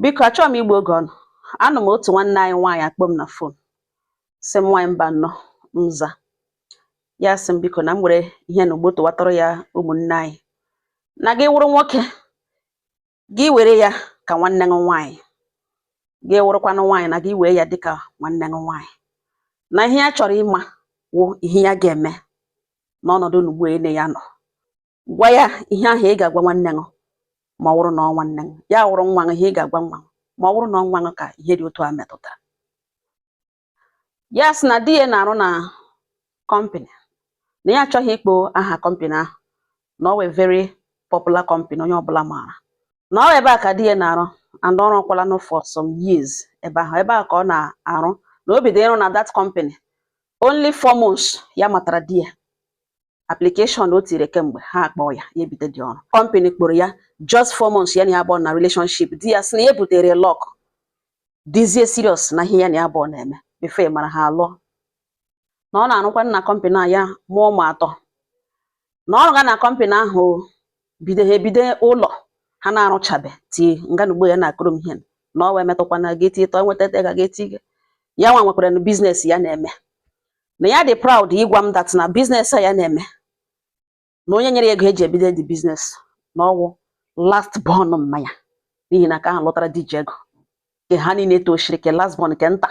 Biko, achọghị m igbu oge ọnụ. Anụ m otu nwanne anyị nwaanyị akpọ m na phone, sị m, "Nwaanyị mba nnọọ." Nza ya, sị m, biko, na m were ihe na ugbo tụwatara ya ụmụnne anyị na gị wụrụ nwoke, gị were ya ka nwanne gị nwaanyị, gị wụrụkwanụ nwaanyị na gị wee ya dịka nwanne gị nwaanyị, na ihe ya chọrọ ịma wụ ihe ya ga-eme n'ọnọdụ n'ugbu ene ya nọ. Gwa ya ihe ahụ ị ga-agwa nwanne gị ma ọ wụrụ na ọ nwanne gị, ya wụrụ nwa gị, ihe ị ga-agwa nwa gị ma ọ wụrụ na ọ nwa gị ka ihe dị otu a metụtara. Ya sị na di ya na-arụ na company, na ya achọghị ikpo aha company ahụ, na ọ wee very popular company onye ọbụla maara na ọ ebe a ka di ya na-arụ, and ọ rụọkwalanụ for some years ebe ahụ, ebe a ka ọ na-arụ, na o bido ịrụ na that company only 4 months ya matara di ya. Application o tiri kemgbe ha akpọọ ya, ya ebido dị ọrụ, company kpọrọ ya just 4 months ya na ya abụọ na relationship. Di ya sị na ya butere luck, dizie serious na ihe ya na ya abụọ na-eme before mara ha alụọ, na ọ na-arụkwa na company a, ya mụọ ụmụ atọ, na ọ rụga na company ahụ bido, ha ebido ụlọ ha na-arụchabe tie nga na ugbo ya na-akụrụ m ihe na ọ wee metụkwa na gị ịtọ nweta ego ga eti ya nwa nwekwara na business ya na-eme, na ya dị proud ịgwa m that na business a ya na-eme, na onye nyere ya ego eji ebido the business na ọwụ last born mmanya, n'ihi na ka ahụ lụtara di ji ego ke ha niile toshiri, ke last born ke nta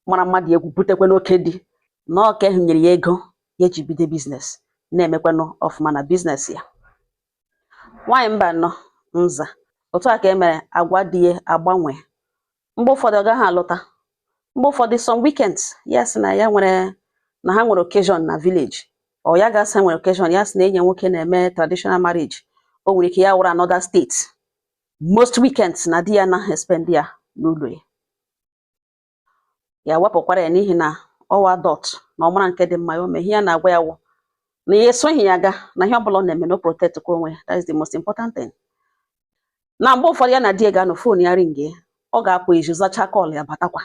mara mmadụ egwu butekwe n'oke di na ọka ahụ nyere ya ego ya eji bido business, na-emekwanụ ọfụma na business ya. Nwaanyị mba nọ nza, otu a ka e mere agwa di ya agbanwe. Mgbe ụfọdụ ọ gaghị alọta, mgbe ụfọdụ some weekends ya sị na ya nwere, na ha nwere occasion na village, ọ ya ga-asị nwere occasion, ya sị na enyi ya nwoke na-eme traditional marriage, o nwere ike ya wụrụ another state. Most weekends na di ya anaghị spend ya n'ụlọ ya. Ya wepụkwara ya n'ihi na ọwa adult na ọ mara nke dị mma ya o mee. Ihe ya na-agwa ya wụ na ya esoghị ya aga na ihe ọbụla ọ na-eme, na o protect kwa onwe ya. That is the most important thing. Na mgbe ụfọdụ ya na di ya ga-anọ, phone ya ring, ọ ga-apụ ezi zachaa call ya, batakwa,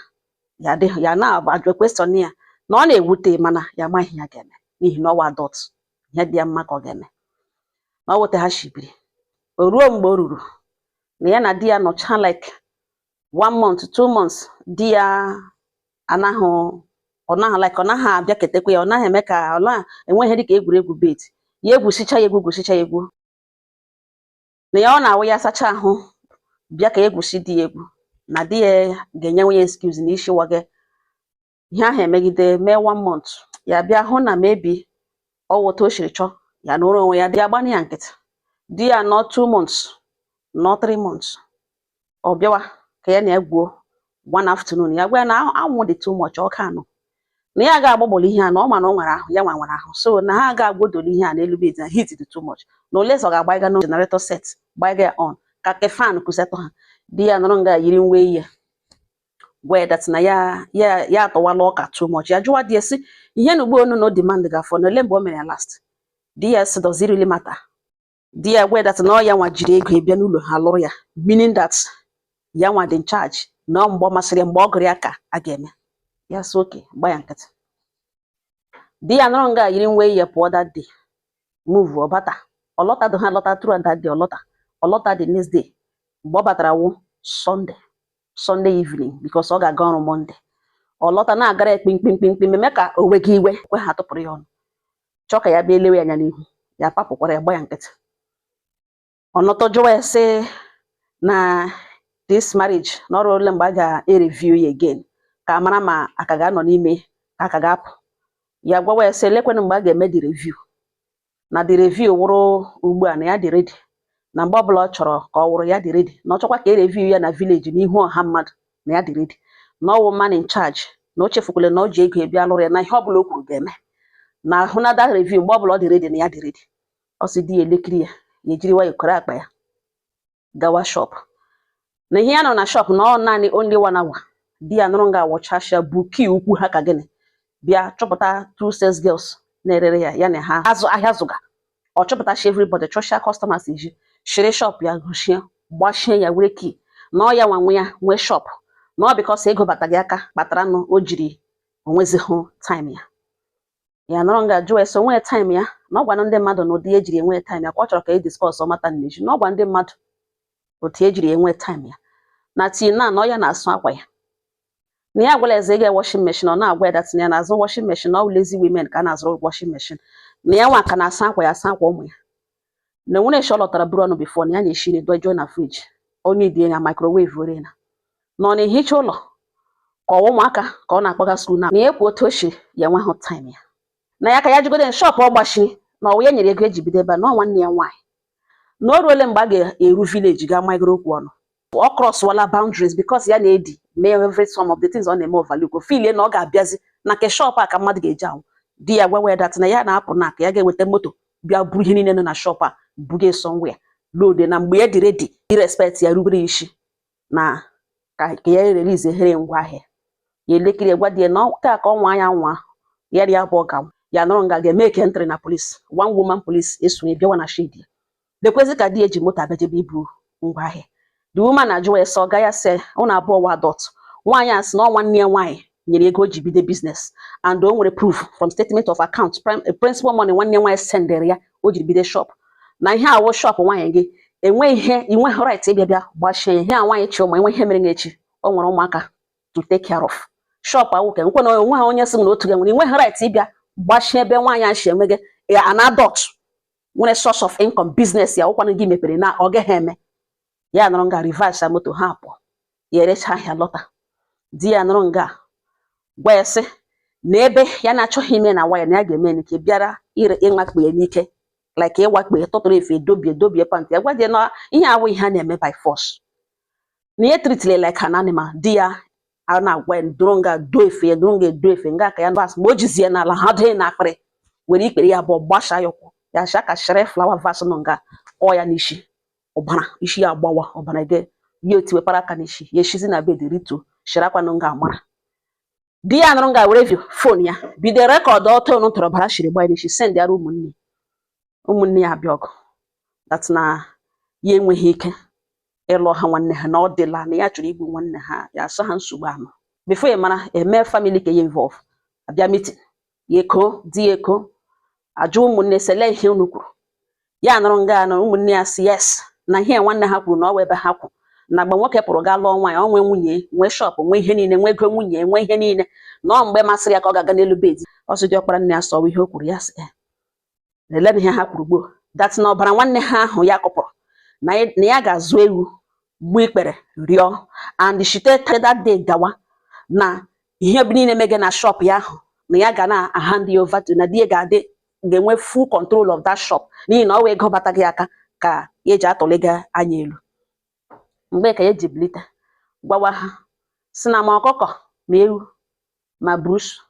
ya adịghị ya na-ajụ question ya, na ọ na-ewute, mana ya amaghị ya ga-eme n'ihi na ọwa adult, ihe dị ya mma ka ọ ga-eme. Na ọ wute ha shibiri o ruo mgbe o ruru na ya na di ya nọcha like one month, 2 months, di ya anaghị, ọ naghị like, ọ naghị abịa ketekwa ya, ọ naghị eme ka ọ naghị enwe ihe dịka egwuregwu bed ya, egwusicha ya egwu, gwusicha ya egwu, na ya ọ na-awụ ya sacha ahụ bịa ka egwusi di ya egwu, na di ya ga-enyenwe ya excuse na isi waga ihe ahụ. Emegide mee one month, ya bịa hụ na maybe ọ wụ otu o siri chọọ ya nụrụ onwe ya, di ya gbanụ ya nkịtị. Di ya nọ 2 months, nọ 3 months, ọ bịawa ka ya na ya gwuo one afternoon. Ya gwa ya na anwụ dị too much, ọka anọ na ya ga-agbagboli ihe a, na ọ ma na ọ nwere ahụ, ya nwa nwere ahụ, so na ha ga-agwodoli ihe a n'elu bed, na heat dị too much, na ole ọ ga-agbaiga na generator set gbaiga ya on ka ke fan kusetụ ha. Di ya nọrọ nga yiri nwe ihe, gwa ya that na ya ya ya atọwala ọka too much. Ya jụwa di ya sị, ihe na ugbo onu no demand ga-afọ na ole mgbe o mere ya last? Di ya sị, "Does it really matter?" Di ya gwa ya that na ọ ya nwa jiri ego ebịa n'ụlọ ha lụrụ ya, meaning that ya nwa dị in charge, na ọ mgbe ọ masịrị ya, mgbe ọ gụrụ ya ka a ga-eme. Ya sị oke, gba ya nkịtị. Di ya nọrọ nga yiri nwe ya pụọ that day, move, ọ bata, ọ lọtado, ha lọta through that day, ọ lọta, ọ lọta the next day. Mgbe ọ batara wụ Sunday, Sunday evening, because ọ ga-aga ọrụ Monday. Ọ lọta na-agara ya kpimkpimkpimkpim, eme ka o wega iwe kwe ha tụpụrụ ya ọnụ, chọọ ka ya bịa elewe ya anya n'ihu, ya papụkwara ya, gba ya nkịtị. Ọ nọtọ jụwa ya sị na this marriage na ọrụ ole mgbe a ga-ereview ya again ka a mara ma a ka ga-anọ n'ime ka a ka ga-apụ. Ya gwawa ya sị elekwanụ mgbe a ga-eme the review, na the review wụrụ ugbu a, na ya dị ready, na mgbe ọbụla ọ chọrọ ka ọ wụrụ, ya dị ready, na ọ chọkwa ka e review ya na village n'ihu ọha mmadụ, na ya dị ready, na ọ wụ man in charge, na o chefukwala na o ji ego ebịa lụrụ ya, na ihe ọbụla o kwuru ga-eme, na ahụ na that review, mgbe ọbụla ọ dị ready, na ya dị ready. Ọ sị di ya elekiri ya, ya ejiri nwayọọ koro akpa ya gawa shop, na ihe ya nọ na shop na ọ naanị only one hour. Di ya nụrụ nga awọchasịa buki ukwu ha ka gịnị bịa chọpụta two sales girls na-erere ya, ya na ha azụ ahịa zụga. Ọ chọpụtachi everybody, chọchịa customers iji shiri shop ya, gụchie, gbachie ya, were key, na ọ ya nwa nwe ya nwee shop, na ọ because ego bata gị aka kpatara nụ o jiri onwezihụ time ya. Ya nọrọ nga jụọ ese onwe time ya, na ọ gwa ndị mmadụ na ụdị ejiri enwe time ya ka ọ chọrọ ka e discuss ọmata nneji, na ọ gwa ndị mmadụ otu ejiri enwe time ya. Na tii na na ọ ya na-asụ akwa ya, na ya gwara eze ga washing machine. Ọ na-agwa ya that na ya na-azụ washing machine, ọ lazy women ka a na-azụrụ washing machine, na ya nwa ka na-asa akwa ya, asa akwa ụmụ ya, na enwere esi ọ lọtara buru ọnụ before na ya na-esi nri dojuo na fridge, onye die na microwave were na ọ na-ehicha ụlọ ka ọ ụmụaka ka ọ na-akpọga school, na ya ekwu otu o si ya enweghị time ya na ya ka ya jigode shop ọ gbachiri na ọwụ ya nyere ego eji bido ebe a, na ọ nwanne ya nwaanyị, na o ruole mgbe a ga-eru village ga magoro okwu ọnụ. Ọ crosswala boundaries because ya na-edi mee every some of the things ọ na-eme, overlook o filie na ọ ga-abịazi na nke shop a ka mmadụ ga-eji anwụ. Di ya gwawa ya that na ya na-apụ na aka ya ga-eweta moto bịa buru ihe niile nọ na shop a buga somewhere load, na mgbe ya dị ready irespect ya, rubere isi na ka ya release here ngwa ahịa ya. Elekere gwa di ya na ọ ka ọ nwa ya nwa ya dị abụọ ga ya nọrọ nga ga-eme ke entry na police, one woman police esonye bịawa na shed ya, lekwezi ka di ya eji moto abịajebe ibu ngwa ahịa. The woman ajụwa ya sị ọ ga ya sị ụnụ abụọ wa adult. Nwaanyị a sị na ọ nwanne ya nwaanyị nyere ego o ji bido business, and o nwere proof from statement of account, principal money nwanne ya nwaanyị sendere ya o jiri bido shop, na ihe awụ shop nwaanyị gị, enweghị ihe inweghị right ịbịa bịa gbachie ya. Ihe a nwaanyị chi ụmụ enwe ihe mere echi, o nwere ụmụaka to take care of. Shop awụ ka nkwe na onwe ha onye sị m na otu gị nwere, inweghị right ịbịa gbachie ebe nwaanyị a si eme gị an adult nwere source of income, business ya ụkwanụ gị mepere na ọ gaghị eme. Ya nọrọ nga reverse moto ha pụọ, ya erecha ahịa lọta. Di ya nọrọ nga gwa ya sị na ebe ya na-achọghị ime na waya na ya ga-eme nke bịara ire ịmakpu ya n'ike, like ịwakpo ya, tụtụrụ efe, edobie dobie pant ya. Gwa di ya na ihe awụ ihe a na-eme by force, na ihe treatili like an animal. Di ya a na-agwa ya doro nga do efe ya, doro nga edo efe nga ka ya vas ma o jizie n'ala ha dịghị n'akpịrị, were ikpere ya abụọ gbasha ya ụkwụ ya sha ka shire flower vase nọ nga kọọ ya n'isi, ọbara isi ya agbawa, ọbara ge ya otiwekwara aka n'isi ya, eshizi na bed rituo shirakwanụ nga amara. Di ya nụrụ nga were phone ya bido record ọtọ unu tọrọ ọbara shiri gba ya n'isi, send yara ụmụnne. Ụmụnne ya abịa ọgụ that na ya enweghị ike ịlụ ha nwanne ha, na ọ dịla na ya chọrọ igbu nwanne ha, ya asọ ha nsogbu anọ. Before ị mara eme family ka ya involve, abịa meeting, ya eko di ya eko ajụ ụmụnne sele ihe unu kwuru. Ya nụrụ nga anọ ụmụnne ya si yes, na ihe nwanne ha kwuru na ọ wụ ebe ha kwụ, na mgbe nwoke pụrụ gaa lụọ nwaanyị, ọ nwee nwunye, nwee shop, nwee ihe niile, nwee ego nwunye, nwee ihe niile, na ọ mgbe masịrị ya ka ọ ga-aga n'elu bed. Ọ sị diọkpara nne ya sọwa ihe o kwuru, ya sị ele ihe ha kwuru gboo that na ọbara nwanne ha ahụ ya kụpụrụ na ya ga-azụ ewu gbuo ikpere rịọ, and shite that day gawa na ihe bụ niile mege na shop ya ahụ, na ya ga na-ahand ya over to na di ya ga-adị ga-enwe full control of that shop, n'ihi na ọ wee ego bata gị aka ka ya eji atụliga anya elu. Mgbe ka ya ji bilite gwawa ha si na ma ọkụkọ ma ewu ma busu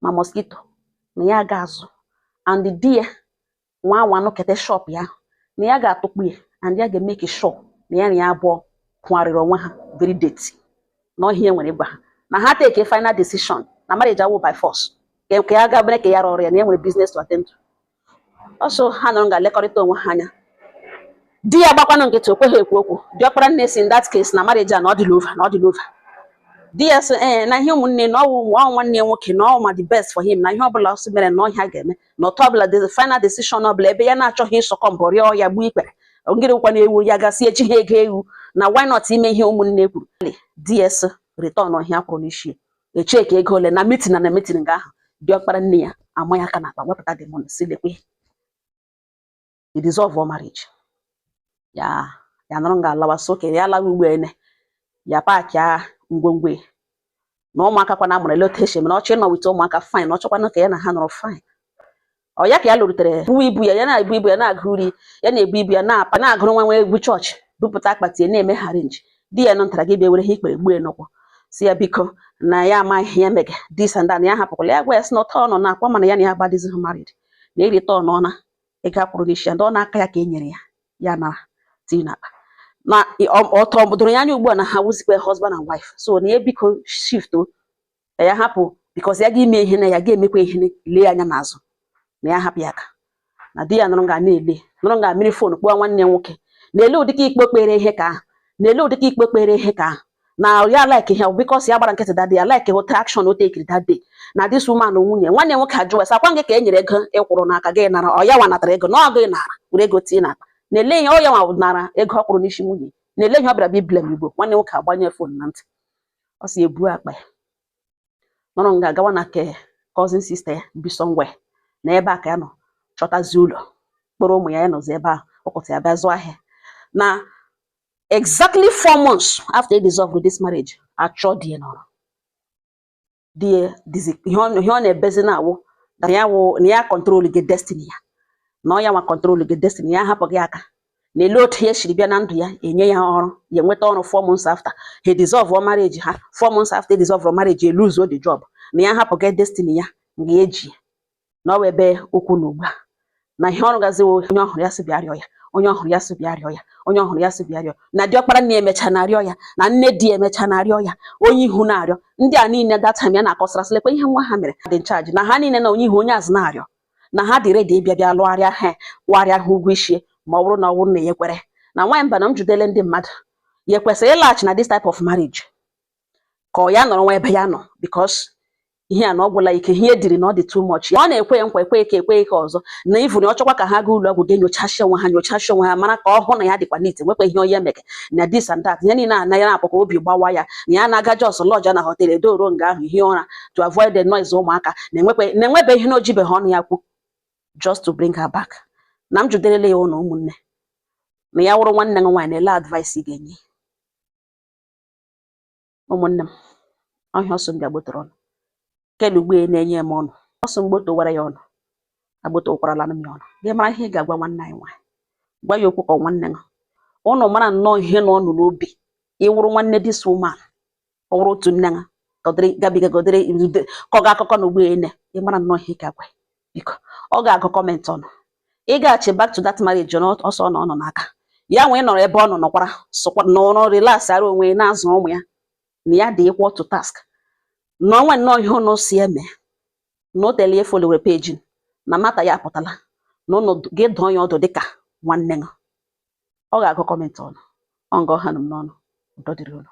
ma mosquito na ya ga-azụ, and di ya nwa anwa nụkete shop ya ahụ na ya ga-atụkpu ya, and ya ga-emeke sure na ya na ya abụọ kwụgharịrị onwe ha very dirty, na ọhịa nwere ịgwa ha na ha take a final decision na marriage awụ by force, ka ya ga bere ka ya rụrụ ya, na ya nwere business to attend to. Ọsọ ha nọrọ ga-elekọrịta onwe ha anya. Di ya gbakwanụ nkịtị, o kweghị ekwu okwu. Diọkpara nne si in that case na marriage a na ọ dịla over, na ọ dịla over. Di ya sị ee, na ihe ụmụnne na ọwụ ọ nwanne ya nwoke, na ọ ma the best for him, na ihe ọbụla ọ sị mere na ọhịa ga-eme, na ọtọ ọbụla the final decision ọbụla ebe ya na-achọghị ịsọkọ mbọ rịọ ya gbuo ikpere ngịrịkwa na ewu ya gasị echi ha ego ewu, na why not ime ihe ụmụnne kwuru. Di ya sị return ọhịa kwụrụ n'isi ya, echeki ego ole na meeting na meeting nga ahụ. Diọkpara nne ya ama ya aka n'akpa, wepụta the money, si lekwe he dissolve all marriage. Ya ya nọrọ nga alawa so okenye ya lawa ugbo ene ya paakị ngwongwo ya na ụmụaka kwa na amụrụ ele otu esi eme na ọchọ ịnọ with ụmụaka fine, na ọ chọkwanụ ka ya na ha nọrọ fine. Ọ ya ka ya lụrutere buo ibu ya, ya na-ebu ibu ya na-agụ uri ya, na-ebu ibu ya na-apa na-agụrụ nwa nwa egwu chọọchị, bupụta akpati ya na-eme ha arrange. Di ya nọtara gị bịa were ihe ikpere gbuo ya n'ụkwụ, si ya biko na ya amaghị ihe ya mege this and that, na ya hapụkwala ya. Gwa ya sị na ọtọ ọ nọ na-akwa mana ya na ya agbadizighị married, na erite ọ nọ na ego akwụrụ n'isi ya, ndị ọ na-aka ya ka e nyere ya, ya nara tinye n'akpa, na ọtọ doro ya anya ugbu a na ha wụzikwa husband and wife, so na ya biko shift o ka ya hapụ because ya ga-ime ihe na ya ga-emekwa ihe lee anya n'azụ, na ya hapụ ya aka. Na di ya nụrụ nga na-ele nụrụ nga mmiri phone kpọọ nwanne ya nwoke na-ele ụdịka ikpe kpere ihe ka ahụ, na-ele ụdịka ikpe kpere ihe ka ahụ, na ya like ihe because ya gbara nkịtị that day, ya like otu action o tekiri that day, na this woman nwunye nwanne ya nwoke ajụwa sị akwa gị ka e nyere ego ịkwụrụ n'aka gị nara, ọ ya nwa natara ego na ọ gị nara were ego tinye n'akpa, na-ele ihe ọ ya nwa nara ego ọ kwụrụ n'isi nwunye. Na-ele ihe ọ bịara bịa blame Igbo. Nwanne nwoke agbanye phone na ntị. Ọ si ebu akpa ya nọrọ nga gawa na ke cousin sister ya bi somewhere na ebe a ka ya nọ chọtazi ụlọ kpọrọ ụmụ ya. Ya nọzi ebe ahụ ụkọta ya bịa zụọ ahịa. Na exactly 4 months after he dissolved this marriage, achọ di ya nọrọ di ya dizi. Ihe ọ na-ebezi na-awụ na ya wụ na ya control gị destiny ya, na ọ ya nwa control gị destiny ya, hapụ gị aka na ele otu ya siri bịa na ndụ ya, enye ya ọrụ, ya enweta ọrụ 4 months after he dissolve marriage ha. 4 months after he dissolve marriage, lose the job. Na ya hapụ gị destiny ya nga eji na ọ bụ ebe okwu na ugbu a na ihe ọrụ gaziwo. Onye ọhụrụ ya sị bịa rịọ ya, onye ọhụrụ ya sị bịa rịọ ya, onye ọhụrụ ya sị bịa rịọ na diọkpara nne emecha na-arịọ ya, na nne di emecha na-arịọ ya, onye ihu na-arịọ ndị a niile. That time ya na-akọsara sị lekwa ihe nwa ha mere dị nchaji na ha niile na onye ihu onye azụ na-arịọ na ha dị ready ịbịa bịa lụgharịa ha, kwụgharịa ha ụgwọ isi, ma ọ bụrụ na ọ bụrụ na ya ekwere. Na nwaanyị mba na m judele ndị mmadụ, ya ekwesịrị ịlaghachi na this type of marriage, ka ọ ya nọrọ nwa ebe ya nọ, because ihe a na ọ gwụla ike, ihe ediri na ọ dị too much. Ọ na-ekwe ya nkwa, ekwe ka ekwe ka ọzọ na ivuru ọ chọkwa ka ha gaa ụlọ ọgwụ ga-enyochachi onwe ha, nyochachi onwe ha, mara ka ọ hụ na ya dịkwa neat, nwekwa ihe onye mege na this and that. Ihe niile a na ya na-apụ ka obi gbawa ya na ya na-aga just lodge na hotel edoro nga ahụ hie ụra to avoid the noise ụmụaka na-enwekwe na-enwebe ihe na ojibeghị ọnụ ya kwu just to bring her back. Na m juderele ya ụlọ ụmụnne na ya wụrụ nwanne m nwaanyị na-ele advice ị ga-enye ụmụnne m. Ọhịa ọsọ m bịa gbotoro ọnụ kele ugbu a na-enye m ọnụ ọsọ m gbotowara ya ọnụ, agbotokwarala m ya ọnụ. Gị mara ihe ị ga-agwa nwanne anyị nwaanyị, gwa ya okwu ka ọ nwanne gị ụnụ mara nnọọ ihe nọ ọnụ n'obi. Ịwụrụ nwanne this woman, ọ wụrụ otu nne ha ka ọ dịrị gabiga ka ọ dịrị ka ọ ga-akụkọ na ugbu ene. Ị mara nnọọ ihe ị ga-agwa ya. Biko, ọ ga-agụ comment ọnụ. Ịgaghachi back to that marriage na ọsọ ọ nọ ọ nọ n'aka ya nwee nọrọ ebe ọ nọ nọkwara sokwa nọrọ relax ara onwe ya na-azụ ụmụ ya, na ya dị equal to task, na onwe nnọọ ihe ụnụ si eme na o telie followere page na mata ya apụtala na ụnụ gị dụọ ya ọdụ dịka nwanne gị. Ọ ga-agụ comment ọnụ ọ nga ọha nụ m n'ọnụ. Udo dịrị unu.